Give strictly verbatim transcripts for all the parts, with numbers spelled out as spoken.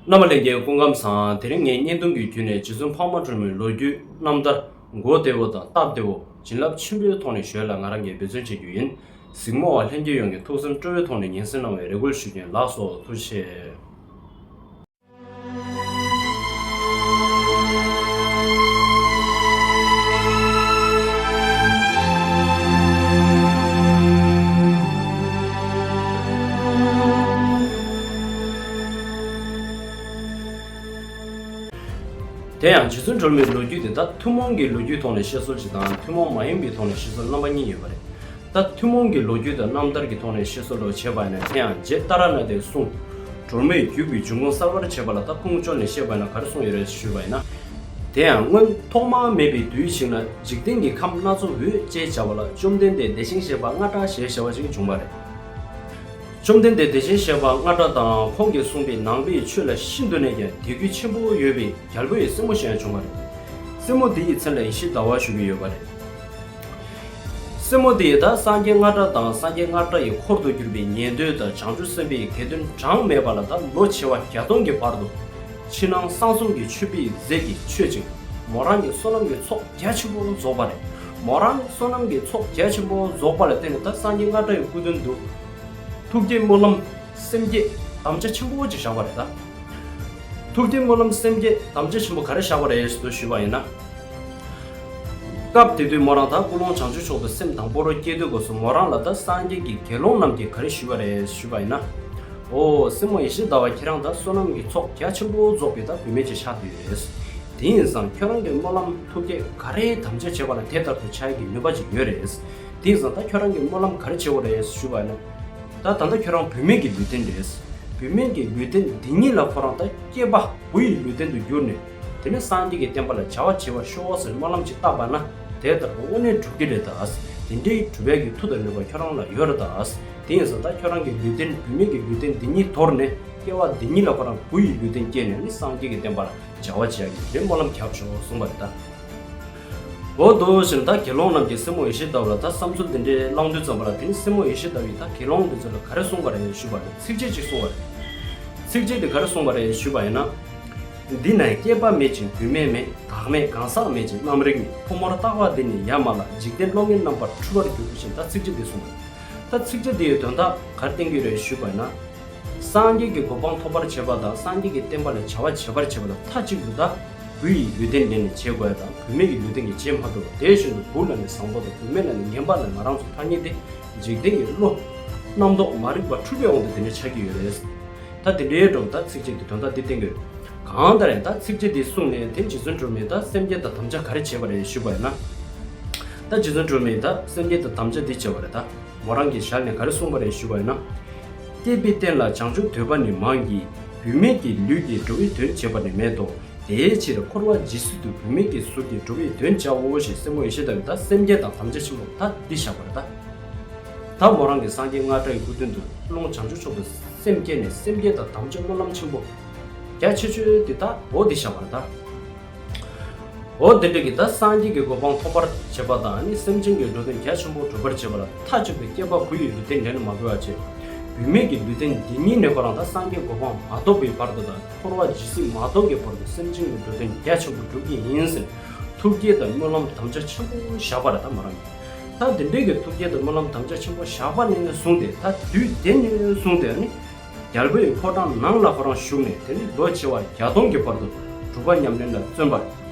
རྣམ་པ་ལྷན་རྒྱས་སྐུ་ཁམས་བཟང་། དེ་རིང་ངས་བརྙན་ཐུང་གི་བརྒྱུད་ནས་རྗེ་བཙུན་འཕགས་མ་སྒྲོལ་མའི་ལོ་རྒྱུས་རྣམ་ཐར་གོ་བདེ་བོ་དང་སྟབས་བདེ་བོ་བྱིན་རླབས་ཆེན་པོའི་ཐོག་ནས་ཞུས་ལ་ང་རང་གིས་འབད་བརྩོན་བྱེད་རྒྱུ་ཡིན། གཟིགས་མོ་བ་ལྷན་རྒྱས་ཡོངས་ཀྱིས་ཐུགས་བསམ་སྤྲོ་བའི་ཐོག་ནས་ཉན་གསན་གནང་བའི་རེ་སྐུལ་ཞུ་རྒྱུ་ཡིན། ལགས་སོ། ཐུགས་རྗེ་ཆེ། དེ་ཡང་རྗེ་བཙུན་སྒྲོལ་མའི་ལོ་རྒྱུས་དེ་ད་ཐུན་མོང་གི་ལོ་རྒྱུས་ཐོག་ནས་བཤད་སྲོལ་ཞིག་དང་ཐུན་མོང་མ་ཡིན་པའི་ཐོག་ནས་བཤད་སྲོལ་རྣམ་པ་གཉིས་ཡོད་པ་རེད། ད་ཐུན་མོང་གི་ལོ་རྒྱུས་དང་རྣམ་ཐར་གྱི་ཐོག་ནས་བཤད་སྲོལ་ལ་བྱས་པ་ཡིན་ན། དེ་ཡང་རྗེ་ཏཱ་ར་ནཱ་ཐའི་གསུང་སྒྲོལ་མའི་རྒྱུད་ཀྱི་འབྱུང་ཁུངས་གསལ་བར་བྱེད་པ་ལ་ད་ཁུངས་བཅོལ་ནས་བཤད་པ་ཡིན་ན་ག་རེ་གསུངས་ཡོད་རེད་ཞུས་པ་ཡིན་ན། དེ་ཡང་སྔོན་ཐོག་མ་མེད་པའི་དུས་ཤིག་ན་འཇིག་རྟེན་གྱི་ཁམས་སྣ་ཚོགས་འོད་ཅེས་བྱ་བ་ལ་བཅོམ་ལྡན་འདས་བདེ་ཆེན་ཞེས་པ་རྔ་སྒྲ་ཞེས་བྱ་བ་ཞིག་བྱུང་བ་རེད། བཅོམ་ལྡན་འདས་བདེ་ཆེན་ཞེས་པ་རྔ་སྒྲ་དང་ཁོང་གིས་གསུངས་པའི་ནང་པའི་ཆོས་ལ་ཤིན་ཏུ་ནས་ཀྱང་དད་གུས་ཆེན་པོ་ཡོད་པའི་རྒྱལ་པོ་ཡི་སྲས་མོ་ཞིག་ཡང་བྱུང་བ་རེད། སྲས་མོ་འདི་ཡི་མཚན་ལ་ཡེ་ཤེས་ཟླ་བ་ཞུ་གི་ཡོད་པ་རེད། སྲས་མོ་འདི་ཡིས་ད་སངས་རྒྱས་རྔ་སྒྲ་དང་སངས་རྒྱས་རྔ་སྒྲ་ཡི་འཁོར་དུ་གྱུར་པའི་ཉན་ཐོས་དང་བྱང་ཆུབ་སེམས་དཔའི་དགེ་འདུན་གྲངས་མེད་པ་ལ་ད་ལོ་བྱེ་བ་བརྒྱ་སྟོང་གི་བར་དུ་ཕྱི་ནང་གསང་གསུམ་གྱི་མཆོད་པའི་རྫས་ཀྱིས་མཆོད་ཅིང་མོ་རང་གི་བསོད་ནམས་ཀྱི་ཚོགས་རྒྱ་ཆེན་པོ་རྫོགས་པ་རེད། མོ་རང་གི་བསོད་ནམས་ཀྱི་ཚོགས་རྒྱ་ཆེན་པོ་རྫོགས་པ་ལ་བརྟེན་ནས་ད་སངས་རྒྱས་རྔ་སྒྲ་ཡི་སྐུ་མདུན་དུ་ཐུགས་བསྐྱེད་སྨོན་ལམ་སེམས་བསྐྱེད་དམ་བཅའ་ཆེན་པོ་ཅིག་བཞག་པ་རེད་ད། ཐུགས་བསྐྱེད་སྨོན་ལམ་སེམས་བསྐྱེད་དམ་བཅའ་ཆེན་པོ་ག་རེ་བཞག་པ་རེད་ཟེར་ཞུས་པ་ཡིན་ན། སྐབས་དེ་དུས་མོ་རང་ད་ཀུན་སློང་བྱང་ཆུབ་མཆོག་ཏུ་སེམས་དང་པོ་རུ་བསྐྱེད་དུས་སྐབས་སུ་མོ་རང་ལ་ད་སངས་རྒྱས་ཀྱི་དགེ་སློང་རྣམས་ཀྱིས་ག་རེ་ཞུས་པ་རེད་ཞུས་པ་ཡིན་ན། འོ་སྲས་མོ་ཡེ་ཤེས་ཟླ་བ་ཁྱེད་རང་ད་བསོད་ནམས་ཀྱི་ཚོགས་རྒྱ་ཆེན་པོ་རྫོགས་པའི་ད་བུད་མེད་ཅིག་ཆགས་བསྡད་ཡོད་རེད། དེ་ཡིན་ཙང་ཁྱོད་རང་གི་སྨོན་ལམ་ཐུགས་བསྐྱེད་ག་རེ་དམ་བཅའ་བྱས་པ་ལ་དེ་ལྟར་དུ་ཆགས་ཡག་གི་ནུས་པ་ཅིག་ཡོད་རེད། དེ་ཡིན་ཙང་ད་ཁྱོད་རང་གི་སྨོན་ལམ་ག་རེ་བྱེད་དགོས་རེད་ཞུས་པ་ཡིན་ན། ད་ད་ལྟ་ཁྱོད་རང་བུད་མེད་ཀྱི་ལུས་རྟེན་རེད། བུད་མེད་ཀྱི་ལུས་རྟེན་འདི་ཉིད་ལ་ཁོ་རང་ད་སྐྱེས་པ་བུ་ཡི་ལུས་རྟེན་དུ་གྱུར་ནས་དེ་ནས་སངས་རྒྱས་ཀྱི་བསྟན་པ་ལ་བྱ་བ་བྱེད་པར་ཤོག་ཟེར་སྨོན་ལམ་ཅིག་བཏབ་པ་ན་དེ་ལྟར་དངོས་གནས་འགྲུབ་ཀྱི་རེད་ད། དེ་འདྲའི་གྲུབ་པའི་གི་མཐུ་དང་ནུས་པ་ཁྱོད་རང་ལ་ཡོད་རེད་ད། དེ་ཡིན་ཙང་ད་ཁྱོད་རང་གི་ལུས་རྟེན་བུད་མེད་ཀྱི་ལུས་རྟེན་འདི་ཉིད་དོར་ནས་སྐྱེ་བ་འདི་ཉིད་ལ་ཁོ་རང་བུ་ཡི་ལུས་རྟེན་སྐྱེས་ནས་ནི་སངས་རྒྱས་ཀྱི་བསྟན་པ་ལ་བྱ་བ་བྱེད་ཡག་གི་དེ་སྨོན་ལམ་རྒྱབ་ཤོག་གསུངས་པ་རེད་ད། འོ་འདུག་ཟེར་ནས་ད་དགེ་སློང་རྣམས་ཀྱིས་སྲས་མོ་ཡེ་ཤེས་ཟླ་བ་ལ་ད་བསམ་ཚུལ་འདི་འདྲའི་བསླངས་དུས་ཙམ་པ་ལ་དེ་ནི་སྲས་མོ་ཡེ་ཤེས་ཟླ་བས་ད་དགེ་སློང་འདི་ཚོ་ལ་ག་རེ་གསུངས་པ་རེད་ཞུས་པ་རེད། ཚིགས་བཅད་ཅིག་གསུངས་པ་རེད། ཚིགས་བཅད་འདི་ག་རེ་གསུངས་པ་རེད་ཞུས་པ་ཡིན་ན། འདི་ན་སྐྱེས་པ་མེད་ཅིང་བུད་མེད་མེད། བདག་མེད་གང་ཟག་མེད་ཅིང་རྣམ་རིག་མེད། ཕོ་མོར་རྟག་པ་འདི་ནི་ཡ་མ་ལ། འཇིག་རྟེན་བློ་ངན་རྣམ་པར་འཁྲུལ་པར་འགྱུར་ཞེས་ད་ཚིགས་བཅད་འདི་གསུངས་པ་རེད། ད་ཚིགས་བཅད་འདི་ཡི་དོན་དག་ག་རེ་བསྟན་གྱི་རེད་ཞུས་པ་ཡིན་ན། སངས་རྒྱས་ཀྱི་གོ་འཕང་ཐོབ་པར་བྱེད་པ་དང་སངས་རྒྱས་ཀྱི་བསྟན་པ་ལ་བྱ་བ་བྱེད་པར་བྱེད་པ་ལ་མཐའ་གཅིག་ཏུ་ད་བུ་ཡི་ལུས་རྟེན་ལེན་ནས་བྱེད་དགོས་ཡ་དང་བུད་མེད་ཀྱི་ལུས་རྟེན་གྱིས་བྱེད་མ་དགོས་པ། དེ་བཞིན་དུ་བུ་ལ་ནི་བཟང་པོ་དང་བུད་མེད་ལ་ནི་ངན་པ་ལ་ང་རང་ཚོ་ཕ་གཉིས་ཏེ་འཇིག་རྟེན་གྱི་བློ་རྣམ་རྟོག་མ་རིག་པ་འཁྲུལ་པའི་དབང་དུ་དེ་འདྲ་ཆགས་ཀྱི་ཡོད་རེད། ད་དེ་འདྲའི་འགྲོ་ད་ཚིགས་བཅད་ཀྱི་དོན་དག་འདི་བསྟན་གྱི་ཡོད། གང་ལྟར་ཡང་ད་ཚིགས་བཅད་འདི་གསུངས་ནས་དེ་རྗེ་བཙུན་སྒྲོལ་མས་ད་སེམས་བསྐྱེད་དང་དམ་བཅའ་ག་རེ་བྱས་པ་རེད་ཞུས་པ་ཡིན་ན། ད་རྗེ་བཙུན་སྒྲོལ་མས་ད་སེམས་བསྐྱེད་དང་དམ་བཅའ་འདི་བྱས་པ་རེད་ད། མོ་རང་གི་ཞལ་ནས་ག་རེ་གསུངས་པ་རེད་ཞུས་པ་ཡིན་ན། བསྐྱེད་པའི་རྟེན་ལ་བྱང་ཆུབ་འདོད་པ་ནི་མང་གིས། བུད་མེད་ཀྱི་ལུས་ཀྱིས་འགྲོ་བའི་དོན་བྱེད་པ་ནི་མེད་དོ། དེའི་ཕྱིར་འཁོར་བ་ཇི་སྲིད་དུ་བུད་མེད་ཀྱི་གཟུགས་ཀྱིས་འགྲོ་བའི་དོན་བྱའོ་ཞེས་སྲས་མོ་ཡེ་ཤེས་ཟླ་བས་ད་སེམས་བསྐྱེད་དང་དམ་བཅའ་ཆེན་པོ་ད་འདི་བཞག་པ་རེད་ད། ད་མོ་རང་གིས་སངས་རྒྱས་རྔ་སྒྲ་ཡི་སྐུ་མདུན་དུ་ཀུན་སློང་བྱང་ཆུབ་མཆོག་ཏུ་སེམས་བསྐྱེད་ནས་སེམས་བསྐྱེད་དང་དམ་བཅའ་སྨོན་ལམ་ཆེན་པོ་རྒྱ་ཆེ་ཤོས་འདི་ད་འོ་འདི་བཞག་པ་རེད་ད། འོ་དེ་འདྲ་གི་ད་སངས་རྒྱས་ཀྱི་གོ་འཕང་ཐོབ་པར་བྱེད་པ་དང་ནི་སེམས་ཅན་གྱི་འགྲོ་དོན་རྒྱ་ཆེན་པོ་སྒྲུབ་པར་བྱེད་པ་ལ་མཐའ་གཅིག་ཏུ་སྐྱེས་པ་བུ་ཡི་ལུས་རྟེན་ལེན་མ་དགོས་པ་བྱས། བུད་མེད་ཀྱི་ལུས་རྟེན་འདི་ཉིད་ནས་ཁོ་རང་ད་སངས་རྒྱས་གོ་འཕང་མ་ཐོབ་པའི་བར་དུ་དང་འཁོར་བ་ཇི་སྲིད་མ་ཐོབ་ཀྱི་བར་དུ་སེམས་ཅན་གྱི་འགྲོ་དོན་རྒྱ་ཆེན་པོ་སྒྲུབ་ཀྱི་ཡིན་ཟེར་ཐུགས་བསྐྱེད་དང་སྨོན་ལམ་དམ་བཅའ་ཆེན་པོ་བཞག་པ་རེད་ད་མོ་རང་གིས། ད་དེ་འདྲའི་གི་ཐུགས་བསྐྱེད་དང་སྨོན་ལམ་དམ་བཅའ་ཆེན་པོ་བཞག་པ་ནས་བཟུང་སྟེ་ད་དུས་དེ་ནས་བཟུང་སྟེ་ནི། རྒྱལ་པོའི་ཕོ་བྲང་ནང་ལ་ཁོ་རང་བཞུགས་ནས་དེ་ནི་ལོ་བྱེ་བ་བརྒྱ་སྟོང་གི་བར་དུ་སྒྲུབ་པ་ཉམས་ལེན་ལ་བརྩོན་པ།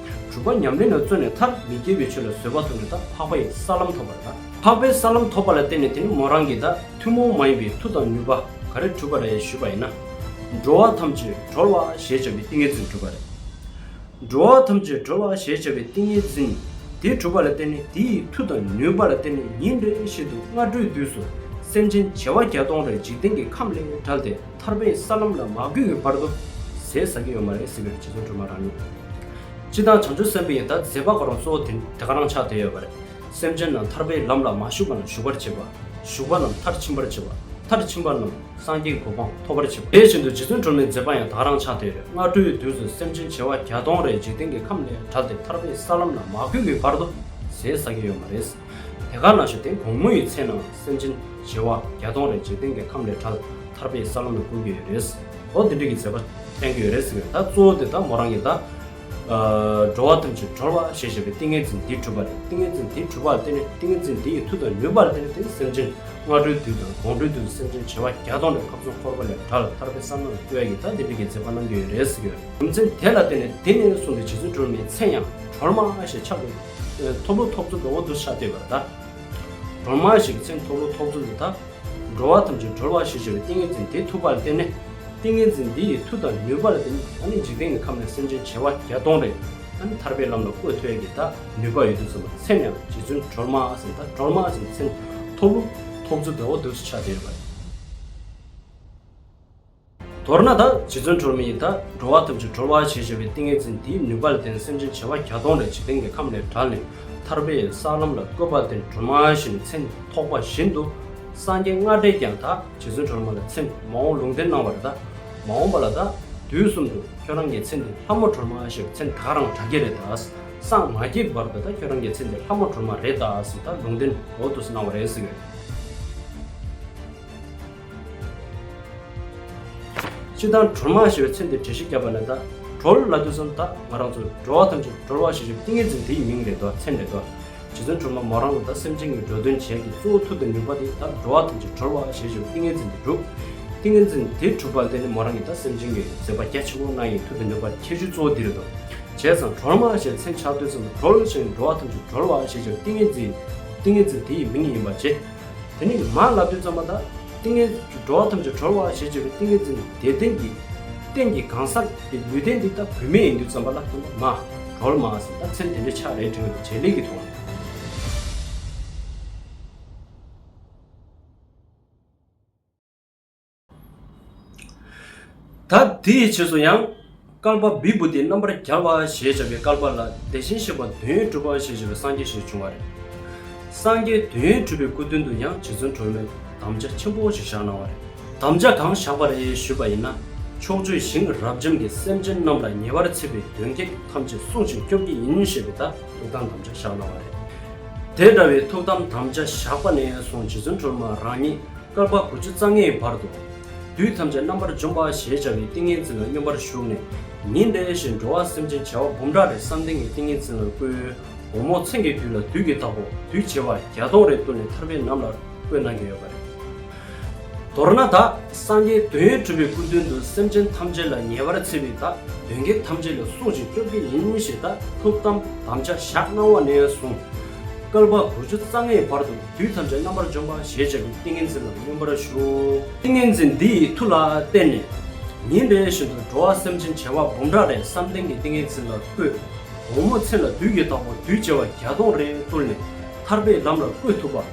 སྒྲུབ་པ་ཉམས་ལེན་ལ་བརྩོན་ནས་མཐར་མི་དགེ་བའི་ཆོས་ལ་བཟོད་པ་ཐོབ་ནས་ད་འཕགས་པའི་ས་ལམ་ཐོབ་པ་རེད་ད། འཕགས་པའི་ས་ལམ་ཐོབ་པ་ལ་བརྟེན་ནས་དེ་ནི་མོ་རང་གིས་ད་ཐུན་མོང་མ་ཡིན་པའི་མཐུ་དང་ནུས་པ་ག་རེ་གྲུབ་པ་རེད་ཞུས་པ་ཡིན་ན། འགྲོ་བ་ཐམས་ཅད་གྲོལ་བ་ཞེས་བྱ་བའི་ཏིང་ངེ་འཛིན་གྲུབ་པ་རེད། འགྲོ་བ་ཐམས་ཅད་གྲོལ་བ་ཞེས་བྱ་བའི་ཏིང་ངེ་འཛིན། དེ་གྲུབ་པ་ལ་བརྟེན་ནས་དེའི་མཐུ་དང་ནུས་པ་ལ་བརྟེན་ནས་ཉིན་རེ་བཞིན་དུ་སྔ་དྲོའི་དུས་སུ་སེམས་ཅན་བྱེ་བ་བརྒྱ་སྟོང་རེ་འཇིག་རྟེན་གྱི་ཁམས་ལས་བྲལ་ཏེ་ཐར་པའི་ས་ལམ་ལ་མ་བཀོད་ཀྱི་བར་དུ་ཟས་ཟ་གི་ཡོད་མ་རེད་ཟེར་གྱི་རེད། རྗེ་བཙུན་སྒྲོལ་མ་རང་ཉིད། སྤྱིར་བཏང་བྱང་ཆུབ་སེམས་དཔའི་ཡི་དྭགས་མཛད་པ་ཁོ་རང་གཙོ་བོ་དེ་དེ་ག་རང་ཆགས་བསྡད་ཡོད་པ་རེད། སེམས་ཅན་རྣམས་ཐར་པའི་ལམ་ལ་མ་ཞུགས་པ་རྣམས་ཞུགས་པར་བྱེད་པ། ཞུགས་པ་རྣམས་མཐར་ཕྱིན་པར་བྱེད་པ། མཐར་ཕྱིན་པ་རྣམས་སངས་རྒྱས་ཀྱི་གོ་འཕང་ཐོབ་པར་བྱེད་པ། དེ་བཞིན་དུ་རྗེ་བཙུན་སྒྲོལ་མའི་མཛད་པ་ཡང་དེ་ག་རང་ཆགས་བསྡད་ཡོད་རེད། སྔ་དྲོའི་དུས་སུ་སེམས་ཅན་བྱེ་བ་བརྒྱ་སྟོང་རེ་འཇིག་རྟེན་གྱི་ཁམས་ལས་བྲལ་ཏེ་ཐར་པའི་ས་ལམ་ལ་མ་བཀོད་ཀྱི་བར་དུ་ཟས་ཟ་གི་ཡོད་མ་རེད། དེ་ག་ནང་བཞིན་དེ་དགོང་མོ་ཡི་ཚེ་ནང་སེམས་ཅན་བྱེ་བ་བརྒྱ་སྟོང་རེ་འཇིག་རྟེན་གྱི་ཁམས་ལས་བྲལ་ཐར་པའི་ས་ལམ་ལ་བཀོད་ཀྱི་ཡོད་རེད། འོ་དེ་འདྲ་གི་མཛད་པ། བསྟན་གྱི་ཡོད་རེད་ཟེར་གྱི་ཡོད། ད་གཙོ་བོ་དེ་ད་མོ་རང་གིས་ད་ཨ་འགྲོ་བ་ཐམས་ཅད་གྲོལ་བ་ཞེས་བྱ་བའི་ཏིང་ངེ་འཛིན་འདི་གྲུབ་པ་རེད། ཏིང་ངེ་འཛིན་འདི་གྲུབ་པ་ལ་བརྟེན་ནས་ཏིང་ངེ་འཛིན་འདི་ཡི་མཐུ་དང་ནུས་པ་ལ་བརྟེན་ནས་དེ་སེམས་ཅན་སྔ་དྲོའི་དུས་དང་དགོང་དྲོའི་དུས་སུ་སེམས་ཅན་བྱེ་བ་བརྒྱ་སྟོང་ལས་ཁམས་གསུམ་འཁོར་བ་ལས་བྲལ་ཐར་པའི་ས་ལམ་ལ་བཀོད་ཡ་གི་ད་འདི་འདྲ་གི་མཛད་པ་གནང་གི་ཡོད་རེད་ཟེར་གྱི་ཡོད། རྒྱུ་མཚན་དེ་ལ་བརྟེན་ནས་དེ་ནས་བཟུང་སྟེ་རྗེ་བཙུན་སྒྲོལ་མའི་མཚན་ཡང་སྒྲོལ་མ་ཞེས་ཆགས་ཏེ་ཐོབ་ལུགས་ཐོབ་ཚུལ་འདྲ་བོ་འདུག་ཆགས་བསྡད་པ་རེད་ད། སྒྲོལ་མ་ཞེས་ཀྱི་མཚན་ཐོབ་ལུགས་ཐོབ་ཚུལ་འདི་ད། འགྲོ་བ་ཐམས་ཅད་གྲོལ་བ་ཞེས་བྱ་བའི་ཏིང་ངེ་འཛིན་དེ་ཐུབ་པ་ལ་བརྟེན་ནས། ཏིང་ངེ་འཛིན་འདི་ཡི་མཐུ་དང་ནུས་པ་ལ་བརྟེན་ནས་ཨ་ནི་འཇིག་རྟེན་གྱི་ཁམས་ནས་སེམས་ཅན་བྱེ་བ་བརྒྱ་སྟོང་རེ་ཨ་ནི་ཐར་པའི་ལམ་ལ་བཀོད་ཐུབ་ཡ་གི་ད་ནུས་པ་ཡོད་དུས་ཙམ་པ་མཚན་ཡང་རྗེ་བཙུན་སྒྲོལ་མ་ཟེར་ད་སྒྲོལ་མ་ཟེར་མཚན་ཐོབ་ལུགས་ཐོབ་ཚུལ་འདྲ་བོ་འདུག་སེ་ཆགས་བསྡད་ཡོད་པ་རེད། མདོར་ན་ད་རྗེ་བཙུན་སྒྲོལ་མ་ཡིས་ད་འགྲོ་བ་ཐམས་ཅད་གྲོལ་བ་ཞེས་བྱ་བའི་ཏིང་ངེ་འཛིན་འདིའི་ནུས་པ་ལ་བརྟེན་སེམས་ཅན་བྱེ་བ་བརྒྱ་སྟོང་རེ་འཇིག་རྟེན་གྱི་ཁམས་ནས་བྲལ་ནས་ཐར་པའི་ས་ལམ་ལ་བཀོད་པ་ལ་བརྟེན་སྒྲོལ་མ་ཞེས་ནས་མཚན་ཐོགས་པ་བཞིན་དུ་སངས་རྒྱས་ལྔ་སྡེས་ཀྱང་ད་རྗེ་བཙུན་སྒྲོལ་མ་ལ་མཚན་མ་འོངས་ལུང་བསྟན་གནང་བ་རེད་ད། མ་འོངས་པ་ལ་ད་དུས་གསུམ་དུ་ཁྱོད་རང་གི་མཚན་འདི་ལྷ་མོ་སྒྲོལ་མ་ཞེས་པའི་མཚན་ད་ག་རང་གྲགས་ཀྱི་རེད་ད། སངས་མ་རྒྱས་བར་དུ་ད་ཁྱོད་རང་གི་མཚན་འདི་ལྷ་མོ་སྒྲོལ་མ་རེད་ད་ཟེར་ད་ལུང་བསྟན་འོ་དུ་གནང་བ་རེད་ཟེར་གྱི་ཡོད། སྤྱིར་བཏང་སྒྲོལ་མ་ཞེས་པའི་མཚན་དེ་འགྲེལ་བཤད་བརྒྱབ་པ་ན་ད་སྒྲོལ་ལབ་དུས་ཙམ་ད་ང་རང་ཚོ་འགྲོ་བ་ཐམས་ཅད་སྒྲོལ་བ་ཞེས་བྱ་བའི་ཏིང་ངེ་འཛིན་དེའི་མིང་རེད་དོ་མཚན་རེད་དོ། རྗེ་བཙུན་སྒྲོལ་མ་མོ་རང་ལ་ད་སེམས་ཅན་གྱི་འགྲོ་དོན་བྱེད་ཀྱི་གཙོ་བོ་མཐུ་དང་ནུས་པ་དེ་ད་འགྲོ་བ་ཐམས་ཅད་སྒྲོལ་བ་ཞེས་བྱ་བའི་ཏིང་ངེ་འཛིན་དེ་གྲུབ། ཏིང་ངེ་འཛིན་དེ་གྲུབ་པ་དེ་ནི་མོ་རང་གིས་ད་སེམས་ཅན་གྱི་མཛད་པ་རྒྱ་ཆེན་པོ་གནང་ཡི་མཐུ་དང་ནུས་པ་ཁྱད་ཆོས་གཙོ་བོ་འདི་རེད་དོ། བྱས་ཙང་སྒྲོལ་མ་ཞེས་མཚན་ཆགས་དུས་ཙམ་སྒྲོལ་ཞིང་འགྲོ་བ་ཐམས་ཅད་སྒྲོལ་བ་ཞེས་བྱ་བའི་ཏིང་ངེ་འཛིན་ཏིང་ངེ་འཛིན་དེ་ཡི་མིང་ཡིན་པ་བྱས། དེ་ནི་མ་ལབ་དུས་ཙམ་པ་ད་ཏིང་ངེ་འགྲོ་བ་ཐམས་ཅད་སྒྲོལ་བ་ཞེས་བྱ་བའི་ཏིང་ངེ་འཛིན་དེ་རྟེན་གྱི་རྟེན་གྱི་གང་ཟག་གི་ལུས་རྟེན་འདི་ད་བུད་མེད་ཡིན་དུས་ཙམ་པ་ལ་དེ་ནི་མ་སྒྲོལ་མ་ཟེར་ད་མཚན་དེ་འདྲ་ཆགས་རེད་དྲན་གྱི་འདུག་བྱེད་ལས་ཀྱི་ཐོག་ནས། ད་དེའི་རྗེས་སུ་ཡང་། བསྐལ་པ་བི་བུ་ཏི་རྣམ་པར་རྒྱལ་བ་ཞེས་བྱ་བའི་བསྐལ་པ་ལ་བདེ་ཆེན་ཞི་བ་དོན་ཡོད་གྲུབ་པ་ཞེས་བྱ་བའི་སངས་རྒྱས་ཤིག་བྱུང་བ་རེད། སངས་རྒྱས་དོན་ཡོད་གྲུབ་པའི་སྐུ་མདུན་དུ་ཡང་རྗེ་བཙུན་སྒྲོལ་མས་དམ་བཅའ་ཆེན་པོ་ཞིག་བཞག་གནང་བ་རེད། དམ་བཅའ་གང་བཞག་པ་རེད་ཞུས་པ་ཡིན་ན། ཕྱོགས་བཅུའི་ཞིང་རབ་འབྱམས་ཀྱི་སེམས་ཅན་རྣམས་ལ་ཉེ་བར་འཚེ་བའི་གདོན་བགེགས་ཐམས་ཅད་བསྲུང་ཞིང་སྐྱོབ་ཀྱི་ཡིན་ཞེས་པའི་ད་ཐུགས་དམ་དམ་བཅའ་བཞག་གནང་བ་རེད། དེ་འདྲ་བའི་ཐུགས་དམ་དམ་བཅའ་བཞག་པ་ནས་བཟུང་རྗེ་བཙུན་སྒྲོལ་མ་རང་ཉིད། བསྐལ་པ་དགུ་བཅུ་རྩ་ལྔའི་བར་དུ། བདུད་ཐམས་ཅད་རྣམ་པར་འཇོམས་པ་ཞེས་བྱ་བའི་ཏིང་ངེ་འཛིན་ལ་མངོན་པར་ཞུགས་ནས། ཉིན་རེ་བཞིན་འགྲོ་བ་སེམས་ཅན་བྱེ་བ་འབུམ་ཕྲག་རེ་བསམ་གཏན་གྱི་ཏིང་ངེ་འཛིན་ལ་བཀོད། འོལ་མོ་མཚན་གྱི་དུས་ལ་བདུད་ཀྱི་བདག་པོ་བདུད་བྱེ་བ་བརྒྱ་སྟོང་རེ་བཏུལ་ནས་ཐར་པའི་ལམ་ལ་བཀོད་གནང་གི་ཡོད་པ་རེད། མདོར་ན་ད་སངས་རྒྱས་དོན་ཡོད་གྲུབ་པའི་སྐུ་མདུན་དུ་སེམས་ཅན་ཐམས་ཅད་ལ་ཉེ་བར་འཚེ་བའི་ད་གདོན་བགེགས་ཐམས་ཅད་ལ་བསྲུང་ཞིང་སྐྱོབ་ཀྱི་ཡིན་ཞེས་ད་ཐུགས་དམ་དམ་བཅའ་བཞག་གནང་བ་ནས་བཟུང་། བསྐལ་པ་དགུ་བཅུ་རྩ་ལྔའི་བར་དུ་བདུད་ཐམས་ཅད་རྣམ་པར་འཇོམས་པ་ཞེས་བྱ་བའི་ཏིང་ངེ་འཛིན་ལ་མངོན་པར་ཞུགས། ཏིང་ངེ་འཛིན་འདི་ཡི་མཐུ་ལ་བརྟེན་ནས། ཉིན་རེ་བཞིན་དུ་འགྲོ་བ་སེམས་ཅན་བྱེ་བ་འབུམ་ཕྲག་རེ་བསམ་གཏན་གྱི་ཏིང་ངེ་འཛིན་ལ་བཀོད། འོལ་མོ་མཚན་ལ་བདུད་ཀྱི་བདག་པོ་བདུད་བྱེ་བ་བརྒྱ་སྟོང་རེ་བཏུལ་ནས་ཐར་པའི་ལམ་ལ་བཀོད་ཐུབ་པ།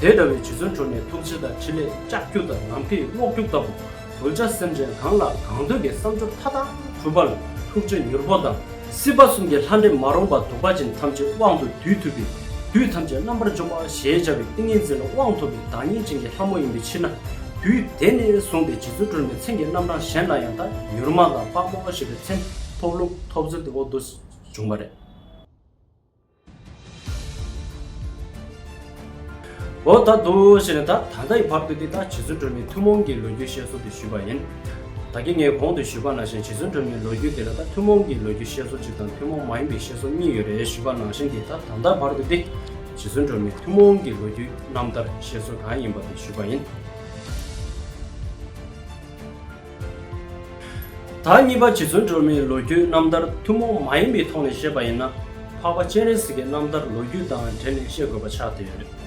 དེ་འདྲ་བའི་རྗེ་བཙུན་སྒྲོལ་མའི་ཐུགས་རྗེ་དང་ཕྲིན་ལས་ལྕགས་ཀྱུ་དང་ནམ་མཁའི་གློག་འཁྱུག་ལྟ་བུ། གདུལ་བྱ་སེམས་ཅན་གང་ལ་གང་འདུལ་གྱི་བསམ་སྦྱོར་མཐའ་དག་གྲུབ་པ་ལ་ཐུགས་རྗེ་མྱུར་པོ་དང་། སྲིད་པ་གསུམ་གྱི་ལྷ་འདྲེ་མ་རུངས་པ་གདུག་པ་ཅན་ཐམས་ཅད་དབང་དུ་བསྡུས་ཐུབ་པའི། བདུད་ཐམས་ཅད་རྣམ་པར་འཇོམས་པ་ཞེས་བྱ་བའི་ཏིང་ངེ་འཛིན་ལ་དབང་ཐོབ་པའི་བདག་ཉིད་ཅན་གྱི་ལྷ་མོ་ཡིན་པའི་ཕྱིར་ན། དུས་དེ་ནས་བཟུང་སྟེ་རྗེ་བཙུན་སྒྲོལ་མའི་མཚན་གྱི་རྣམ་གྲངས་གཞན་ལ་ཡང་ད་མྱུར་མ་དང་དཔའ་མོ་ཞེས་པའི་མཚན་ཐོབ་ལུགས་ཐོབ་ཚུལ་དེ་འོ་འདུག་བྱུང་བ་རེད། འོ་ད་འདུག་ཞེས་ནས་ད་ད་ལྟའི་བར་དུ་འདི་ད་རྗེ་བཙུན་སྒྲོལ་མའི་ཐུན་མོང་གི་ལོ་རྒྱུས་བཤད་སྲོལ་དེ་ཞུས་པ་ཡིན། ད་གིན་ངས་གོང་དུ་ཞུས་པ་ནང་བཞིན་རྗེ་བཙུན་སྒྲོལ་མའི་ལོ་རྒྱུས་དེ་ལ་ད་ཐུན་མོང་གི་ལོ་རྒྱུས་བཤད་སྲོལ་གཅིག་དང་ཐུན་མོང་མ་ཡིན་པའི་བཤད་སྲོལ་གཉིས་ཡོད་རེད་ཞུས་པ་ནང་བཞིན་གྱི་ད་ད་ལྟའི་བར་དུ་འདི་རྗེ་བཙུན་སྒྲོལ་མའི་ཐུན་མོང་གི་ལོ་རྒྱུས་རྣམ་ཐར་བཤད་སྲོལ་གང་ཡིན་པ་དེ་ཞུས་པ་ཡིན། ད་གཉིས་པ་རྗེ་བཙུན་སྒྲོལ་མའི་ལོ་རྒྱུས་རྣམ་ཐར་ཐུན་མོང་མ་ཡིན་པའི་ཐོག་ནས་བཤད་པ་ཡིན་ན། འཕགས་པ་སྤྱན་རས་གཟིགས་ཀྱི་རྣམ་ཐར་ལོ་རྒྱུས་དང་འབྲེལ་ནས་བཤད་དགོས་པ་ཆགས་བསྡད་ཡོད་རེད།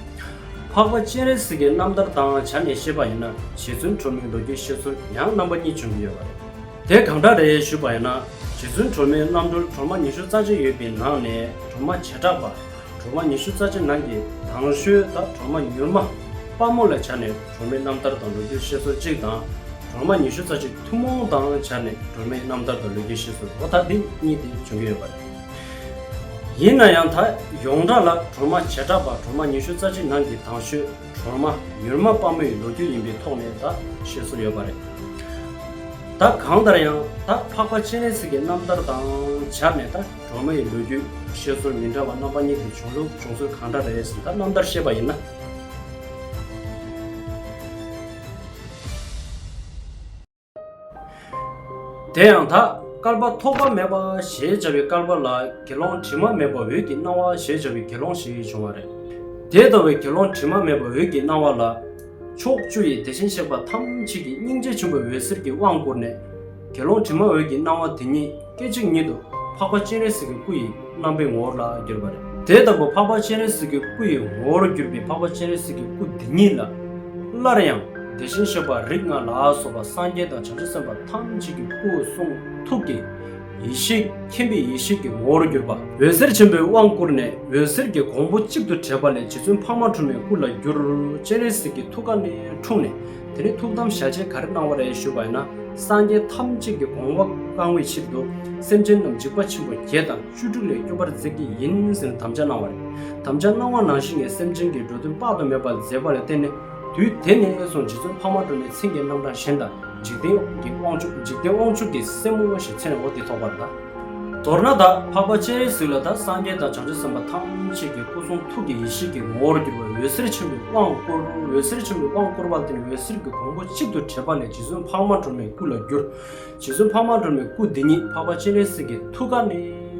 འཕགས་པ་སྤྱན་རས་གཟིགས་ཀྱི་རྣམ་ཐར་དང་སྦྱར་ནས་བཤད་པ་ཡིན་ན་རྗེ་བཙུན་སྒྲོལ་མའི་ལོ་རྒྱུས་བཤད་སྲོལ་ཡང་རྣམ་པ་གཉིས་བྱུང་གི་ཡོད་པ་རེད། དེ་གང་འདྲ་རེད་ཞུས་པ་ཡིན་ན། རྗེ་བཙུན་སྒྲོལ་མའི་རྣམ་སྤྲུལ་སྒྲོལ་མ་ཉི་ཤུ་རྩ་གཅིག་ཡོད་པའི་ནང་ནས་སྒྲོལ་མ་བྱེ་བྲག་པ། སྒྲོལ་མ་ཉི་ཤུ་རྩ་གཅིག་ནང་གི་དང་ཤོས་ད་སྒྲོལ་མ་མྱུར་མ་དཔའ་མོ་ལ་སྦྱར་ནས་སྒྲོལ་མའི་རྣམ་ཐར་དང་ལོ་རྒྱུས་བཤད་སྲོལ་གཅིག་དང་། སྒྲོལ་མ་ཉི་ཤུ་རྩ་གཅིག་ཐུན་མོང་དང་སྦྱར་ནས་སྒྲོལ་མའི་རྣམ་ཐར་དང་ལོ་རྒྱུས་བཤད་སྲོལ་འོ་ད་འདི་གཉིས་དེ་བྱུང་གི་ཡོད་པ་རེད། ཡིན་ན་ཡང་ད་ཡོངས་གྲགས་ལ་སྒྲོལ་མ་བྱེ་བྲག་པ་སྒྲོལ་མ་ཉི་ཤུ་རྩ་གཅིག་ནང་གི་དང་ཤོས་སྒྲོལ་མ་མྱུར་མ་དཔའ་མོའི་ལོ་རྒྱུས་ཡིན་པའི་ཐོག་ནས་ད་བཤད་སྲོལ་ཡོད་པ་རེད། ད་གང་ལྟར་ཡང་ད་འཕགས་པ་སྤྱན་རས་གཟིགས་ཀྱི་རྣམ་ཐར་དང་སྦྱར་ནས་ད་སྒྲོལ་མ་ཡི་ལོ་རྒྱུས་བཤད་སྲོལ་མི་འདྲ་བ་རྣམ་པ་གཉིས་ཀྱི་བྱུང་ལུགས་བྱུང་ཚུལ་གང་འདྲ་རེད་ཟེར་ད་རྣམ་ཐར་བཤད་པ་ཡིན་ན། དེ་ཡང་ད་བསྐལ་པ་ཐོགས་པ་མེད་པ་ཞེས་བྱ་བའི་བསྐལ་པ་ལ་དགེ་སློང་དྲི་མ་མེད་པ་འོད་ཀྱི་སྣང་བ་ཞེས་བྱ་བའི་དགེ་སློང་ཞིག་བྱུང་བ་རེད། དེ་ལྟ་བུའི་དགེ་སློང་དྲི་མ་མེད་པ་འོད་ཀྱི་སྣང་བ་ལ་ཕྱོགས་བཅུ་ཡི་དེ་བཞིན་གཤེགས་པ་ཐམས་ཅད་ཀྱིས་སྙིང་རྗེ་ཆེན་པོའི་འོད་ཟེར་གྱི་དབང་བསྐུར་ནས། དགེ་སློང་དྲི་མ་འོད་ཀྱི་སྣང་བ་དེ་ཉིད་སྐད་ཅིག་ཉིད་དུ་འཕགས་པ་སྤྱན་རས་གཟིགས་ཀྱི་སྐུ་ཡི་རྣམ་པའི་ངོ་བོ་ལ་གྱུར་པ་རེད། དེ་ལྟ་བུ་འཕགས་པ་སྤྱན་རས་གཟིགས་ཀྱི་སྐུ་ཡི་ངོ་བོར་གྱུར་པའི་འཕགས་པ་སྤྱན་རས་གཟིགས་ཀྱི་སྐུ་འདི་ཉིད་ལ། སླར་ཡང་དེ་བཞིན་གཤེགས་པ་རིགས་ལྔ་ལ་སོགས་པ་སངས་རྒྱས་དང་བྱང་ཆུབ་སེམས་དཔའ་ཐམས་ཅད་ཀྱི་སྐུ་གསུང་ཐུགས་ཀྱི་ཡེ་ཤེས་མཁྱེན་པའི་ཡེ་ཤེས་ཀྱི་ངོ་བོར་གྱུར་པ། འོད་ཟེར་ཆེན་པོའི་དབང་བསྐུར་ནས་འོད་ཟེར་གྱི་གོང་བུ་གཅིག་ཏུ་འདྲེས་པ་ལས་རྗེ་བཙུན་འཕགས་མ་སྒྲོལ་མའི་སྐུ་ལ་གྱུར། སྤྱན་རས་གཟིགས་ཀྱི་ཐུགས་ཀ་ནས་འཁྲུངས་ནས། དེ་ནས་ཐུགས་དམ་ཞལ་ཆད་ག་རེ་གནང་བ་རེད་ཞུས་པ་ཡིན་ན། སངས་རྒྱས་ཐམས་ཅད་ཀྱི་དགོངས་པ་བསྐང་བའི་ཕྱིར་དུ། སེམས་ཅན་རྣམས་འཇིགས་པ་ཆེན་པོ་བརྒྱད་དང་བཅུ་དྲུག་ལས་སྐྱོབ་པར་མཛད་ཀྱི་ཡིན་ཟེར་ནས་དམ་བཅའ་གནང་བ་རེད། དམ་བཅའ་གནང་བ་ནང་བཞིན་གྱི་སེམས་ཅན་གྱི་འགྲོ་དོན་དཔག་ཏུ་མེད་པ་མཛད་པ་ལ་བརྟེན་ནས། དུས་དེ་ནས་བཟུང་རྗེ་བཙུན་འཕགས་མ་སྒྲོལ་མའི་མཚན་གྱི་རྣམ་གྲངས་གཞན་དང་། འཇིག་རྟེན་གྱི་དབང་ཕྱུག་འཇིག་རྟེན་དབང་ཕྱུག་གི་སྲས་མོ་ཞེས་མཚན་འོ་དེ་ཐོགས་པ་རེད་ད། མདོར་ན་ད་འཕགས་པ་སྤྱན་རས་གཟིགས་ལ་ད་སངས་རྒྱས་དང་བྱང་ཆུབ་སེམས་དཔའ་ཐམས་ཅད་ཀྱི་སྐུ་གསུང་ཐུགས་ཀྱི་ཡེ་ཤེས་ཀྱི་ངོ་བོར་གྱུར་པ་འོད་ཟེར་ཆེན་པོའི་དབང་བསྐུར། འོད་ཟེར་ཆེན་པོའི་དབང་བསྐུར་བ་ལ་བརྟེན་ནས་འོད་ཟེར་གྱི་གོང་བུ་གཅིག་ཏུ་འདྲེས་པ་ལས་རྗེ་བཙུན་འཕགས་མ་སྒྲོལ་མའི་སྐུ་ལ་གྱུར། རྗེ་བཙུན་འཕགས་མ་སྒྲོལ་མའི་སྐུ་འདི་ཉིད་འཕགས་པ་སྤྱན་རས་གཟིགས་ཀྱི་ཐུགས་ཀ་ནས་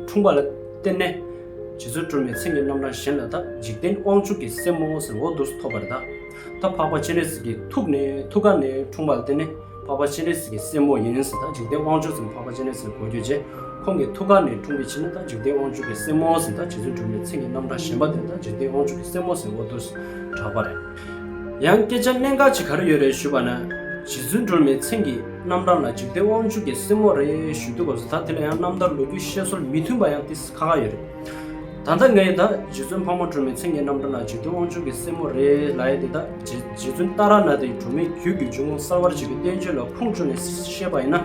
འཁྲུངས་པ་ལ་བརྟེན་ནས། རྗེ་བཙུན་སྒྲོལ་མའི་མཚན་གྱི་རྣམ་གྲངས་གཞན་ལ་ད་འཇིག་རྟེན་དབང་ཕྱུག་གི་སྲས་མོ་ཟེར་འོ་འདུག་སེ་ཐོགས་པ་རེད་ད། ད་འཕགས་པ་སྤྱན་རས་གཟིགས་ཀྱི་ཐུགས་ནས་ཐུགས་ཀ་ནས་འཁྲུངས་པ་ལ་བརྟེན་ནས། འཕགས་པ་སྤྱན་རས་གཟིགས་ཀྱི་སྲས་མོ་ཡིན་ཟེར་ད་འཇིག་རྟེན་དབང་ཕྱུག་ཟེར་འཕགས་པ་སྤྱན་རས་གཟིགས་གོ་རྒྱུ་བྱས། ཁོང་གི་ཐུགས་ཀ་ནས་འཁྲུངས་པའི་ཕྱིར་ན་ད་འཇིག་རྟེན་དབང་ཕྱུག་གི་སྲས་མོ་ཟེར་ད་རྗེ་བཙུན་སྒྲོལ་མའི་མཚན་གྱི་རྣམ་གྲངས་གཞན་པ་དེ་ད་འཇིག་རྟེན་དབང་ཕྱུག་གི་སྲས་མོ་ཟེར་འོ་འདུག་སེ་གྲགས་པ་རེད། ཡང་སྐད་ཆ་གནད་འགག་ཅིག་ག་རེ་ཡོད་རེད་ཞུས་པ་ན། རྗེ་བཙུན་སྒྲོལ་མའི་མཚན་གྱི་རྣམ་གྲངས་ལ་འཇིག་རྟེན་དབང་ཕྱུག་གི་སྲས་མོ་རེད་ཞུ་དུས་སྐབས་སུ་ད་དེ་ལ་ཡང་རྣམ་ཐར་ལོ་རྒྱུས་བཤད་སྲོལ་མི་མཐུན་པ་ཡང་ཏིས་ཁ་ཁ་ཡོད་རེད། ད་ལྟ་ངས་ད་རྗེ་བཙུན་འཕགས་མ་སྒྲོལ་མའི་མཚན་གྱི་རྣམ་གྲངས་ལ་འཇིག་རྟེན་དབང་ཕྱུག་གི་སྲས་མོ་རེད་ལབ་ཡ་དེ་ད་རྗེ་རྗེ་བཙུན་ཏཱ་ར་ནཱ་ཐའི་སྒྲོན་མེའི་རྒྱུད་ཀྱི་འཇུག་ངོགས་གསར་བར་བྱེད་ཀྱི་བསྟན་བཅོས་ལ་ཁུངས་བཅོལ་ནས་བཤད་པ་ཡིན་ན།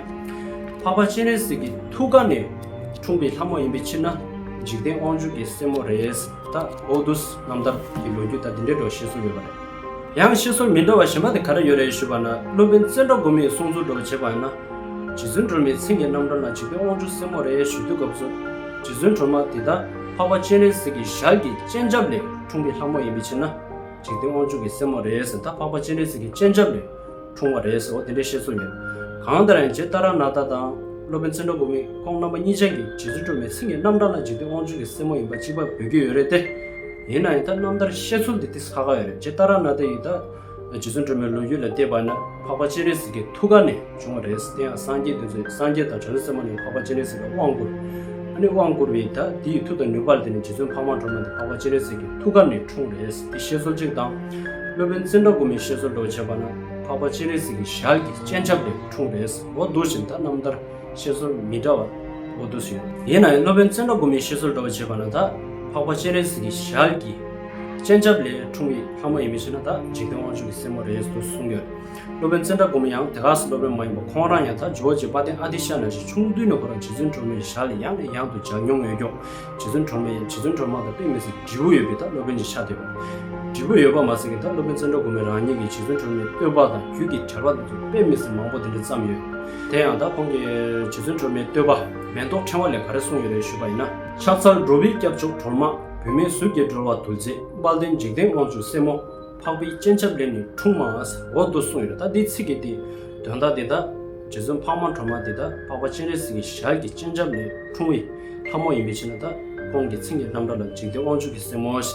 འཕགས་པ་སྤྱན་རས་གཟིགས་ཀྱི་ཐུགས་ཀ་ནས་འཁྲུངས་པའི་ལྷ་མོ་ཡིན་པའི་ཕྱིར་ན། འཇིག་རྟེན་དབང་ཕྱུག་གི་སྲས་མོ་རེད། ད་འོ་འདུག་སེ་རྣམ་ཐར་གྱི་ལོ་རྒྱུས་ད་འདི་འདྲའི་འགྲོ་བཤད་སྲོལ་ཡོད་པ་རེད། ཡང་བཤད་སྲོལ་མི་འདྲ་བ་གཞན་པ་དེ་ག་རེ་ཡོད་རེད་ཞུས་པ་ན། སློབ་དཔོན་ཙནྡྲ་གོ་མིའི་གསུང་ཚུལ་འདྲ་བོ་བྱས་པ་ཡིན་ན། རྗེ་བཙུན་སྒྲོལ་མའི་མཚན་གྱི་རྣམ་གྲངས་ལ་འཇིག་རྟེན་དབང་ཕྱུག་སྲས་མོ་རེད་ཞུ་དུས་སྐབས་སུ། རྗེ་བཙུན་སྒྲོལ་མ་དེ་ད་འཕགས་པ་སྤྱན་རས་གཟིགས་ཀྱི་ཞལ་གྱི་སྤྱན་ཆབ་ལས་འཁྲུངས་པའི་ལྷ་མོ་ཡིན་པའི་ཕྱིར་ན། འཇིག་རྟེན་དབང་ཕྱུག་གི་སྲས་མོ་རེད་ཟེར་ད་འཕགས་པ་སྤྱན་རས་གཟིགས་ཀྱི་སྤྱན་ཆབ་ལས་འཁྲུངས་པ་རེད་ཟེར་བ་དེ་འདྲའི་བཤད་སྲོལ་ཡོད། གང་ལྟར་ཡང་རྗེ་ཏཱ་ར་ནཱ་ཐ་དང་སློབ་དཔོན་ཙནྡྲ་གོ་མི་ཁོང་རྣམ་པ་གཉིས་ཆ་གིས་རྗེ་བཙུན་སྒྲོལ་མའི་མཚན་གྱི་རྣམ་གྲངས་ལ་འཇིག་རྟེན་དབང་ཕྱུག་གི་སྲས་མོ་ཡིན་པ་གཅིག་པ་འབོད་ཀྱི་ཡོད་རེད་དེ། ཡིན་ན་ཡང་ད་རྣམ་ཐར་བཤད་ཚུལ་འདི་ཏིས་ཁ་ཁ་ཡོད་རེད། རྗེ་ཏཱ་ར་ནཱ་ཐ་ཡིས་ད་རྗེ་བཙུན་སྒྲོལ་མའི་ལོ་རྒྱུས་ལ་བལྟས་པ་ན་འཕགས་པ་སྤྱན་རས་གཟིགས་ཀྱི་ཐུགས་ཀ་ནས་བྱུང་བ་རེད། དེ་ཡང་སངས་རྒྱས་དེ་ཚོས་སངས་རྒྱས་དང་བྱང་ཆུབ་སེམས་དཔའ་རྣམས་འཕགས་པ་སྤྱན་རས་གཟིགས་ལ་དབང་བསྐུར། ཨ་ནི་དབང་བསྐུར་བའི་ད་དེ་ཡི་མཐུ་དང་ནུས་པ་ལ་བརྟེན་ནས་རྗེ་བཙུན་འཕགས་མ་སྒྲོལ་མ་དེ་འཕགས་པ་སྤྱན་རས་གཟིགས་ཀྱི་ཐུགས་ཀ་ནས་འཁྲུངས་རེད། དེ་བཤད་སྲོལ་གཅིག་དང་། སློབ་དཔོན་ཙནྡྲ་གོ་མིའི་བཤད་སྲོལ་འདྲ་བོ་བྱས་པ་ན་འཕགས་པ་སྤྱན་རས་གཟིགས་ཀྱི་ཞལ་གྱི་སྤྱན་ཆབ་ལས་འཁྲུངས་རེད། འོ་འདུག་བཞིན་ད་རྣམ་ཐར་བཤད་སྲོལ་མི་འདྲ་བ་འོ་འདུག་སེ་ཡོད། ཡིན་ན་ཡང་སློབ་དཔོན་ཙནྡྲ་གོ་མིའི་བཤད་སྲོལ་འདྲ་བོ་བྱས་པ་ན་ད་འཕགས་པ་སྤྱན་རས་གཟིགས་ཀྱི་ཞལ་གྱི་སྤྱན་ཆབ་ལས་འཁྲུངས་པའི་ལྷ་མོ་ཡིན་པའི་ཕྱིར་ན་ད་འཇིག་རྟེན་དབང་ཕྱུག་གི་སྲས་མོ་རེད་འདུག་གསུངས་ཡོད། སློབ་དཔོན་ཙནྡྲ་གོ་མི་ཡང་དེ་ག་སེ་སློབ་དཔོན་མ་ཡིན་པ་ཁོང་རང་ཡང་ད་ཇོ་བོ་རྗེ་དཔལ་ལྡན་ཨ་ཏི་ཤ་ན་ཞིག་ཆུང་དུས་ནས་ཁོ་རང་རྗེ་བཙུན་སྒྲོལ་མའི་ཞལ་ལ་ཡང་ནས་ཡང་དུ་མཇལ་མྱོང་ཡོད་ཀྱང་། རྗེ་བཙུན་སྒྲོལ་མ་ཡིས་རྗེ་བཙུན་སྒྲོལ་མ་དང་དཔེ་མི་སྲིད་འབྲས་བུ་ཡོད་པའི་ད་སློབ་དཔོན་ཞིག་ཆགས་བསྡད་པ་རེད། འབྲས་བུ་ཡོད་པ་མ་ཟད་ཀྱི་ད་སློབ་དཔོན་ཙནྡྲ་གོ་མི་རང་ཉིད་ཀྱིས་རྗེ་བཙུན་སྒྲོལ་མའི་བསྟོད་པ་དང་རྒྱུད་ཀྱི་འགྲེལ་པ་དེ་ཚོ་དཔེ་མི་སྲིད་མང་པོ་དེ་འདྲ་བརྩམས་ཡོད། དེ་ཡང་ད་ཁོང་གིས་རྗེ་བཙུན་སྒྲོལ་མའི་བསྟོད་པ་མེ་ཏོག་ཕྲེང་བ་ལས་ག་རེ་གསུངས་ཡོད་རེད་ཞུས་པ་ཡིན་ན། ཕྱག་འཚལ་འགྲོ་བའི་སྐྱབས་མཆོག་སྒྲོལ་མ། བུད་མེད་གཟུགས་ཀྱིས་གྲོལ་བ་ཐུགས་རྗེ། དཔལ་ལྡན་འཇིག་རྟེན་དབང་ཕྱུག་སྲས་མོ། འཕགས་པའི་སྤྱན་ཆབ་ལས་ནི་འཁྲུངས་མ་ཟེར་འོ་འདུག་གསུངས་ཡོད་རེད། ད་འདིའི་ཚིག་གི་འདི་དོན་དག་འདི་ད་རྗེ་བཙུན་འཕགས་མ་སྒྲོལ་མ་འདི་ད་འཕགས་པ་སྤྱན་རས་གཟིགས་ཀྱི་ཞལ་གྱི་སྤྱན་ཆབ་ལས་འཁྲུངས་པའི་ལྷ་མོ་ཡིན་པའི་ཕྱིར་ན་ད་ཁོང་གི་མཚན་གྱི་རྣམ་གྲངས་ལ་འཇིག་རྟེན་དབང་ཕྱུག་གི་སྲས་མོ་ཞེས་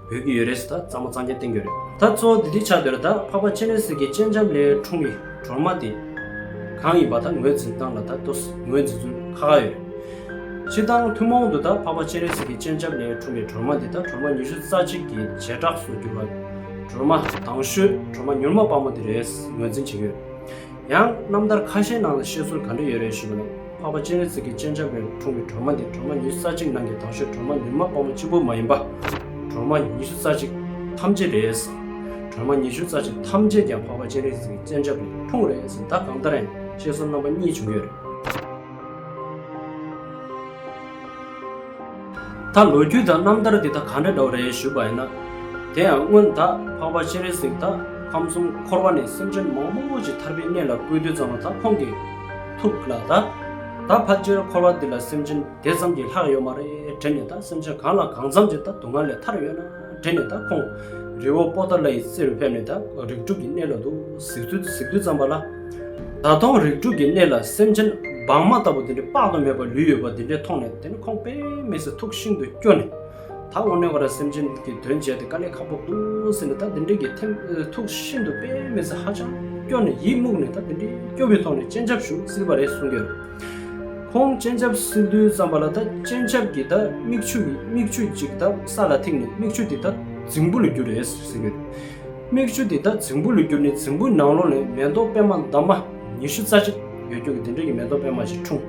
འབོད་ཀྱི་ཡོད་རེད་ཟེར་ད་གཙང་མ་གཙང་རྐྱང་བསྟན་གྱི་ཡོད་རེད། ད་གཙོ་བོ་འདི་འདི་ཆགས་བསྡད་རེད། ད་འཕགས་པ་སྤྱན་རས་གཟིགས་ཀྱི་སྤྱན་ཆབ་ལས་འཁྲུངས་པའི་སྒྲོལ་མ་དེ་གང་ཡིན་པ་ད་ངོས་འཛིན་སྟངས་ལ་ད་ཏོག་ཙམ་ངོས་འཛིན་ཚུལ་ཁ་ཁ་ཡོད་རེད། སྤྱིར་བཏང་ཐུན་མོང་དུ་ད་འཕགས་པ་སྤྱན་རས་གཟིགས་ཀྱི་སྤྱན་ཆབ་ལས་འཁྲུངས་པའི་སྒྲོལ་མ་འདི་ད་སྒྲོལ་མ་ཉི་ཤུ་རྩ་གཅིག་གི་བྱེ་བྲག་སུ་གྱུར་པ། སྒྲོལ་མ་དང་ཤོས་སྒྲོལ་མ་མྱུར་མ་དཔའ་མོ་འདི་རེད་ངོས་འཛིན་བྱེད་ཀྱི་ཡོད། ཡང་རྣམ་ཐར་ཁ་ཤས་ནང་ལ་བཤད་སྲོལ་ག་འདྲ་ཡོད་རེད་ཞུས་པ་ན། འཕགས་པ་སྤྱན་རས་གཟིགས་ཀྱི་སྤྱན་ཆབ་ལས་འཁྲུངས་པའི་སྒྲོལ་མ་འདི་སྒྲོལ་མ་ཉི་ཤུ་རྩ་གཅིག་ནང་གི་དང་ཤོས་སྒྲོལ་མ་མྱུར་མ་དཔའ་མོ་གཅིག་པུ་མ་ཡིན་པ། སྒྲོལ་མ་ཉི་ཤུ་རྩ་གཅིག་ཐམས་ཅད་རེད། སྒྲོལ་མ་ཉི་ཤུ་རྩ་གཅིག་ཐམས་ཅད་ཀྱང་འཕགས་པ་སྤྱན་རས་གཟིགས་ཀྱི་སྤྱན་ཆབ་ལས་འཁྲུངས་རེད་ཟེར་ད་གང་ལྟར་ཡང་བཤད་སྲོལ་རྣམ་པ་གཉིས་བྱུང་ཡོད་རེད། ད་ལོ་རྒྱུས་དང་རྣམ་ཐར་འདི་ད་ག་འདྲ་འདྲ་བོ་རེད་ཞུས་པ་ཡིན་ན། དེ་ཡང་སྔོན་ད་འཕགས་པ་སྤྱན་རས་གཟིགས་ད་ཁམས་གསུམ་འཁོར་བ་ནས་སེམས་ཅན་མང་པོ་ཞིག་ཐར་པའི་གནས་ལ་བཀོད་དུས་ཙམ་ལ་ད་ཁོང་གི་ཐུགས་ལ་ད་ད་ཕལ་ཆེར་འཁོར་བ་འདི་ལ་སེམས་ཅན་དེ་ཙམ་གྱིས་ལྷག་ཡོད་མ་རེད་དྲན་ནས། ད་སེམས་ཅན་གང་ལ་གང་འཚམ་ཅིག་ད་སྡུག་བསྔལ་ལས་ཐར་ཡོད་ན་དྲན་ནས། ད་ཁོང་རི་བོ་པོ་ཏ་ལ་ཡི་རྩེ་རུ་ཕེབས་ནས་ད་རིགས་དྲུག་གི་གནས་ལ་འདུག་གཟིགས་དུས་གཟིགས་དུས་ཙམ་པ་ལ། ད་དུང་རིགས་དྲུག་གི་གནས་ལ་སེམས་ཅན་ སྦྲང་མ་ལྟ་བུ་དེ་འདྲའི་དཔག་ཏུ་མེད་པ་ལུས་ཡོད་པ་དེ་འདྲའི་མཐོང་ནས། དེ་ནི་ཁོང་དཔེ་མི་སྲིད་ཐུགས་ཤིན་ཏུ་སྐྱོ་ནས། ད་དངོས་གནས་ཁོ་རང་སེམས་ཅན་གྱི་དོན་བྱས་ཏེ་དཀའ་ལས་ཁག་པོ་འདུག་ཟེར་ནས། ད་དེ་འདྲའི་གི་ཐེམ་ཐུགས་ཤིན་ཏུ་དཔེ་མི་སྲིད་ཧ་ཅང་སྐྱོ་ནས་ཡིད་རྨུགས་ནས། ད་དེ་འདྲའི་སྐྱོ་བའི་ཐོག་ནས་སྤྱན་ཆབ་ཞུ་སྲིད་པ་རེད་གསུང་གི་ཡོད། ཁོང་སྤྱན་ཆབ་སྲིད་དུས་ཙམ་པ་ལ། ད་སྤྱན་ཆབ་ཀྱི་ད་མིག་ཆུ་ཡི་མིག་ཆུ་གཅིག་ད་ས་ལ་ཐིགས་ནས། མིག་ཆུ་དེ་ད་རྫིང་བུ་ལ་གྱུར་རེད་ཟེར་གི་རེད། མིག་ཆུ་དེ་ད་རྫིང་བུ་ལ་གྱུར་ནས། རྫིང་བུའི་ནང་ལོགས་ནས་མེ་ཏོག་པད་མ་འདབ་མ་ཉི་ཤུ་རྩ་གཅིག་ཡོད་རྒྱུ་གི་དེ་འདྲ་གི་མེ་ཏོག་པད་མ་ཞིག་འཁྲུངས།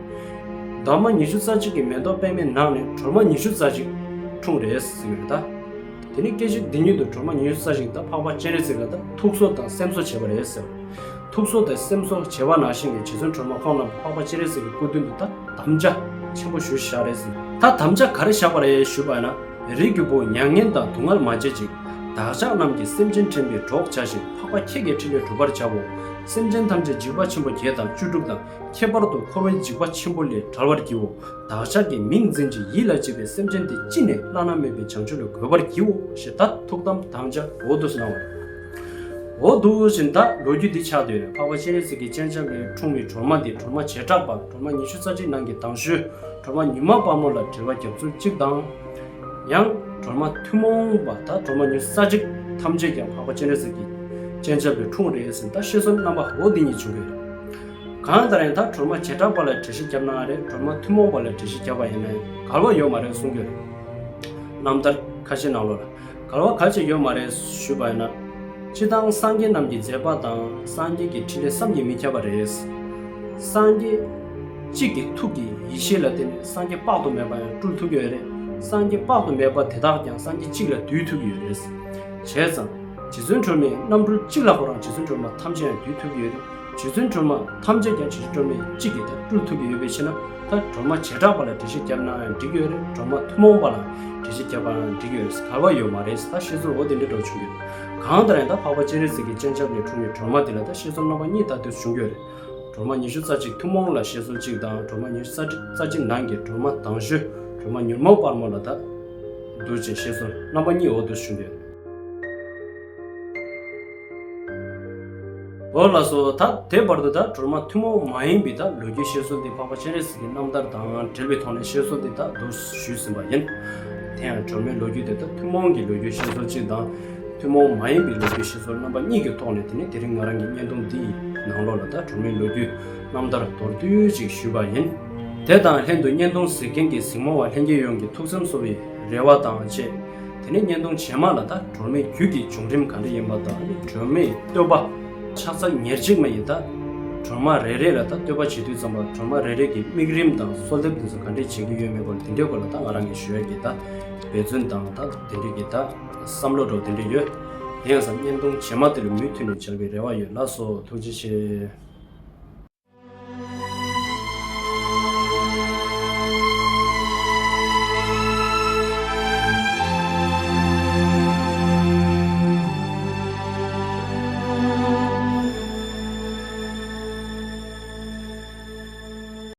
འདབ་མ་ཉི་ཤུ་རྩ་གཅིག་གི་མེ་ཏོག་པད་མའི་ནང་ནས་སྒྲོལ་མ་ཉི་ཤུ་རྩ་གཅིག་འཁྲུངས་རེད་ཟེར་གི་རེད་ད། དེ་ནས་སྐད་ཅིག་དེ་ཉིད་དུ་སྒྲོལ་མ་ཉི་ཤུ་རྩ་གཅིག་ད་འཕགས་པ་སྤྱན་རས་གཟིགས་ལ་ད་ཐུགས་གསོ་དང་སེམས་གསོ་བྱས་པ་རེད་ཟེར། ཐུགས་གསོ་དང་སེམས་གསོ་བྱས་པ་ནང་བཞིན་གྱི་རྗེ་བཙུན་སྒྲོལ་མ་ཁོང་རྣམས་འཕགས་པ་སྤྱན་རས་གཟིགས་ཀྱི་སྐུ་མདུན་དུ་ད་དམ་བཅའ་ཆེན་པོ་ཞུ་བཞག་རེད་ཟེར། ད་དམ་བཅའ་ག་རེ་བཞག་པ་རེད་ཞུས་པ་ན། རིགས་ཀྱི་བུ། མྱ་ངན་དང་སྡུག་བསྔལ་མ་བྱེད་ཅིག། བདག་ཅག་རྣམས་ཀྱིས་སེམས་ཅན་འདྲེན་པའི་གྲོགས་བྱ་ཞིང་། འཕགས་པ་ཁྱེད་ཀྱི་ཕྲིན་ལས་འགྲུབ་པར་བྱའོ། སེམས་ཅན་ཐམས་ཅད་འཇིགས་པ་ཆེན་པོ་བརྒྱད་དང་བཅུ་དྲུག་དང་། ཁྱད་པར་དུ་འཁོར་བའི་འཇིགས་པ་ཆེན་པོ་ལས་བསྒྲལ་བར་བགྱིའོ། བདག་ཅག་གི་མིང་འཛིན་ཅིང་ཡིད་ལ་བྱེད་པའི་སེམས་ཅན་དེ་ཅི་ནས་བླ་ན་མེད་པའི་བྱང་ཆུབ་ལ་འགོད་པར་བགྱིའོ་ཞེས་ད་ཐུགས་དམ་དམ་བཅའ་འོ་དུ་གནང་བ་རེད། འོ་དུ་བཞིན་ད་ལོ་རྒྱུས་འདི་ཆགས་བསྡད་ཡོད་རེད། འཕགས་པ་སྤྱན་རས་གཟིགས་ཀྱི་སྤྱན་ཆབ་ནས་འཁྲུངས་པའི་སྒྲོལ་མ་འདི་སྒྲོལ་མ་བྱེ་བྲག་པ། སྒྲོལ་མ་ཉི་ཤུ་རྩ་གཅིག་ནང་གི་དང་ཤོས་སྒྲོལ་མ་མྱུར་མ་དཔལ་མོ་ལ་འགྲེལ་པ་རྒྱབ་ཚུལ་གཅིག་དང་། ཡང་སྒྲོལ་མ་ཐུན་མོང་བ་ད་སྒྲོལ་མ་ཉི་ཤུ་རྩ་གཅིག་ཐམས་ཅད་ཀྱང་འཕགས་པ་སྤྱན་རས་གཟིགས་ཀྱི་སྤྱན་ཆབ་ལས་འཁྲུངས་རེད་ཟེར་ད་བཤད་སྲོལ་རྣམ་པ་འོ་འདི་གཉིས་བྱུང་གི་རེད། གང་ལྟར་ཡང་ད་སྒྲོལ་མ་བྱེ་བྲག་པ་ལ་འགྲེལ་བཤད་བརྒྱབ་ན་རེད། སྒྲོལ་མ་ཐུན་མོང་བ་ལ་འགྲེལ་བཤད་བརྒྱབ་པ་ཡིན་ན་ཡང་འགལ་བ་ཡོད་མ་རེད་གསུང་གི་རེད། རྣམ་ཐར་ཁ་ཤས་ནང་ལོགས་ལ་འགལ་བ་ག་ཅིག་ཡོད་མ་རེད་ཞུས་པ་ཡིན་ན། སྤྱིར་བཏང་སངས་རྒྱས་རྣམས་ཀྱི་མཛད་པ་དང་སངས་རྒྱས་ཀྱི་ཕྲིན་ལས་བསམ་གྱིས་མི་ཁྱབ་པ་རེད། སངས་རྒྱས་གཅིག་གི་ཐུགས་ཀྱི་ཡེ་ཤེས་ལ་བརྟེན་ནས་སངས་རྒྱས་དཔག་ཏུ་མེད་པ་ཡང་སྤྲུལ་ཐུབ་ཀྱི་ཡོད་རེད། སངས་རྒྱས་དཔག་ཏུ་མེད་པ་དེ་དག་ཀྱང་སངས་རྒྱས་གཅིག་ལ་འདུས་ཐུབ་ཀྱི་ཡོད་རེད། བྱས་ཙང་རྗེ་བཙུན་སྒྲོལ་མའི་རྣམ་སྤྲུལ་གཅིག་ལ་ཁོ་རང་རྗེ་བཙུན་སྒྲོལ་མ་ཐམས་ཅད་ཡང་འདུས་ཐུབ་ཀྱི་ཡོད་རེད། རྗེ་བཙུན་སྒྲོལ་མ་ཐམས་ཅད་ཀྱང་རྗེ་བཙུན་སྒྲོལ་མའི་གཅིག་གིས་ད་སྤྲུལ་ཐུབ་ཀྱི་ཡོད་པའི་ཕྱིར་ན། ད་སྒྲོལ་མ་བྱེ་བྲག་པ་ལ་འགྲེལ་བཤད་བརྒྱབ་ན་ཡང་འགྲིག་གི་ཡོད་རེད། སྒྲོལ་མ་ཐུན་མོང་བ་ལ་འགྲེལ་བཤད་བརྒྱབ་པ་ཡང་འགྲིག་གི་ཡོད་རེད། ག་བ་ཡོད་མ་རེད། ད་བཤད་ཚུལ་འོ་དེ་འདྲ་འདྲ་བོ་བྱུང་གི་ཡོད། གང་ལྟར་ཡང་ད་འཕགས་པ་སྤྱན་རས་གཟིགས་ཀྱི་སྤྱན་ཆབ་ནས་འཁྲུངས་པའི་སྒྲོལ་མ་དེ་ལ་ད་བཤད་ཚུལ་རྣམ་པ་གཉིས་ད་དུ་བྱུང་གི་ཡོད་རེད། སྒྲོལ་མ་ཉི་ཤུ་རྩ་གཅིག་ཐུན་མོང་ལ་བཤད་ཚུལ་གཅིག་དང་། སྒྲོལ་མ་ཉི་ཤུ་རྩ་གཅིག་ནང་གི་སྒྲོལ་མ་དང་ཤོས་སྒྲོལ་མ་མྱུར་མོ་དཔལ་མོ་ལ་ད་འདུ་ཅེས་བཤད་ཚུལ་རྣམ་པ་གཉིས་འོ་དུ་བྱུང་གི་ཡོད། འོ་ལགས་སོ། ད་དེ་བར་དུ་ད་སྒྲོལ་མ་ཐུན་མོང་མ་ཡིན་པའི་ད་ལོ་རྒྱུས་བཤད་སྲོལ་འདི་འཕགས་པ་སྤྱན་རས་གཟིགས་ཀྱི་རྣམ་ཐར་དང་འབྲེལ་བའི་ཐོག་ནས་བཤད་སྲོལ་འདི་ད་མདོར་ཞུས་ཟིན་པ་ཡིན། དེ་ཡང་སྒྲོལ་མའི་ལོ་རྒྱུས་དེ་ད་ཐུན་མོང་གི་ལོ་རྒྱུས་བཤད་སྲོལ་གཅིག་དང་། ཐུན་མོང་མ་ཡིན་པའི་ལོ་རྒྱུས་བཤད་སྲོལ་རྣམ་པ་གཉིས་ཀྱི་ཐོག་ནས། དེ་ནས་དེ་རིང་ང་རང་གི་བརྙན་ཐུང་འདི་ཡི་ནང་ལོགས་ལ་ད་སྒྲོལ་མའི་ལོ་རྒྱུས་རྣམ་ཐར་མདོར་བསྡུས་ཅིག་ཞུས་པ་ཡིན། དེ་དང་ལྷན་དུ་བརྙན་ཐུང་གཟིགས་མཁན་གྱི་གཟིགས་མོ་བ་ལྷན་རྒྱས་ཡོངས་ཀྱི་ཐུགས་སེམས་གསོ་བའི་རེ་བ་དང་བཅས། དེ་ནས་བརྙན་ཐུང་རྗེས་མ་ལ་ད་སྒྲོལ་མའི་རྒྱུད་ཀྱི་བྱུང་རིམ་ག་འདྲ་ཡིན་པ་དང་། སྒྲོལ་མའི་བསྟོད་པ་ཕྱག་འཚལ་ཉེར་གཅིག་མ་ཡིན་ད། སྒྲོལ་མ་རེ་རེ་ལ་ད་བསྟོད་པ་བྱེད་དུས་ཙམ་པ་སྒྲོལ་མ་རེ་རེ་གི་དམིགས་རིམ་དང་གསོལ་འདེབས་དེ་ཚོ་ག་འདྲས་བྱེད་ཀྱི་ཡོད་མེད་སྐོར་དེ་འདྲའི་སྐོར་ལ་ད་ང་རང་གིས་ཞུ་ཡ་གི་ད་འབད་བརྩོན་དང་ད་དེ་འདྲའི་གི་ད་བསམ་བློ་འདྲ་བོ་དེ་འདྲ་ཡོད། དེ་ཡང་སང་བརྙན་ཐུང་རྗེས་མ་དེ་ལ་མུ་མཐུད་ནས་མཇལ་བའི་རེ་བ་ཡོད། ལགས་སོ། ཐུགས་རྗེ་ཆེ།